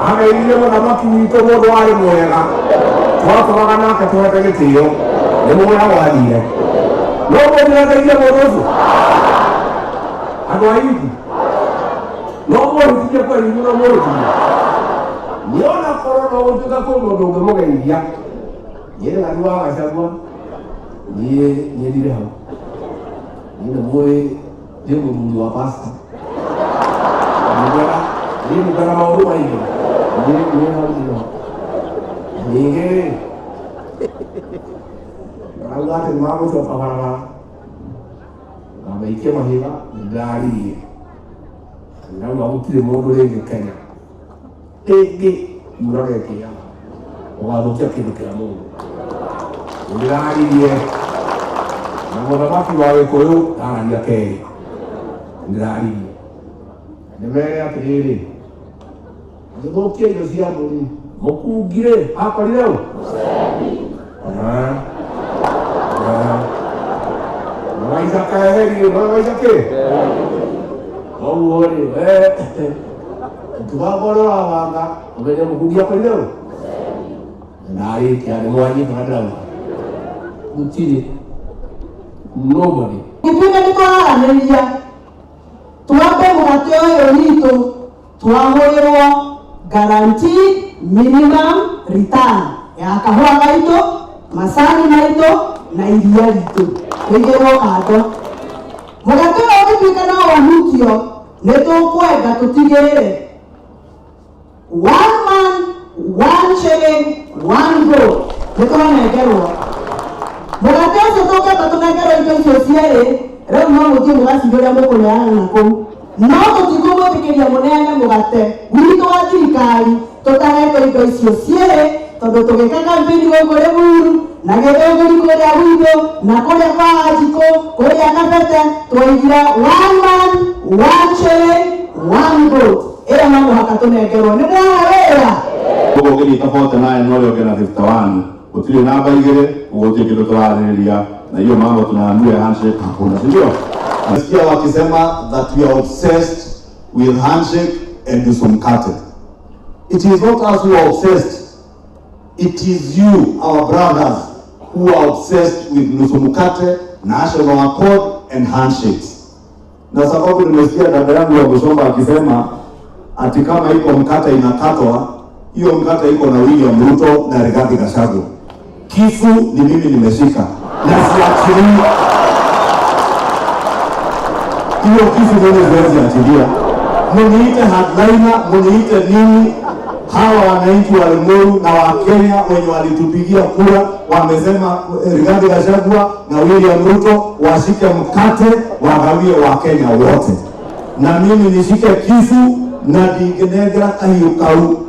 Ageithire mũthamaki witũ, mũndũ warĩ mwega, twatũraga nake tũhete gĩtĩo, nĩ mwega gwathire. No mũndĩrageithia mũndũ ũcio, andũ a yuthi no mũhĩtithie kwanyu, no mũhĩtithie niona korwo no gũtuĩka kwĩ mũndũ ũngĩmũgeithia. Niĩ Rigathi wa Gachagua, niĩ ndirĩ hau. Niĩ nĩ mũĩ ndĩ mũthuri wa pastor. Niĩ ndingwenda maũndũ maingĩ. Niĩ hau ndirĩ ho. Ningĩ rĩ, marauga atĩ nĩ magũcoka barabara ngamaikia mahiga. Nĩndĩraririe, ndĩrauga gũtirĩ mũndũ rĩngĩ Kenya rĩngĩ yuraga ĩkĩaga ũgathũkia kĩndũ kĩa mũndũ. Nĩndĩraririe na mũthamaki wa Gĩkũyũ, ndararia kerĩ. Nĩndĩraririe nĩmere atĩrĩrĩ, agĩthũkia indo cia mbũri mũkungi-rĩ, akorire ũ. Ah. Ah. Magaitha keheri, magaitha kĩ koguo rĩ, we ũkĩbanga ũrĩa ũrabanga, ũmenye mũkungi akorire ũ. Ndarĩkia, nĩ mwanyita na ndĩrauga gũtirĩ nobody. Gĩtuĩka nĩ tũraranĩria, twambe mũgate ũyũ witũ twagũrĩrwo guaranteed minimum return ya kahũa gaitũ, macani maitũ na iria ritũ tũigĩrwo kando. Mũgate ũyũ ũngĩtuĩka no ũhutio, nĩ tũkwenda tũtigĩrĩre one man, one shilling, one vote nĩ twanengerwo mũgate ũcio. Tũngĩamba tũnengerwo indo icio cierĩ, rĩu no mũthiĩ mũgaciria ũrĩa mũkũneana na kũu, no tũtikũmwĩtĩkĩria mũneane mũgate witũ wa thirikari tũtahetwo indo icio cierĩ, tondũ tũgĩka kampeni gũkũ Rĩmuru na Gĩthũngũri, kũrĩa gwitũ na kũrĩa kwa Wanjikũ, kũrĩa Kabete, twaigire one man, one shilling, one vote. Ĩyo no mũhaka tũnengerwo. Nĩ mwaha wĩra. Koguo ũngĩnyita 49 na ũrĩa ũngĩ na 51, gũtirĩ namba igĩrĩ, ũguo gũtirĩ kĩndũ tũrarĩrĩria na hiyo mambo tunaambiwa ya handshake hakuna, si ndio? Nasikia wakisema that we are obsessed with handshake and nusu mkate. It is not us who are obsessed. It is you, our brothers, who are obsessed with nusu mkate, national accord and handshakes. Na sababu nimesikia dada yangu wa Bushomba akisema ati kama iko mkate inakatwa, hiyo mkate iko na William Ruto na Rigathi Gachagua. Kisu ni mimi nimeshika na siachilii hiyo kisu, mimi siwezi achilia. Muniite hardliner, muniite nini, hawa wananchi wa Limuru na wa Kenya wenye walitupigia kura wamesema Rigathi Gachagua na William Ruto washike mkate wagawie Wakenya wote, na mimi nishike kisu na ndingĩnengera kahiũ kau.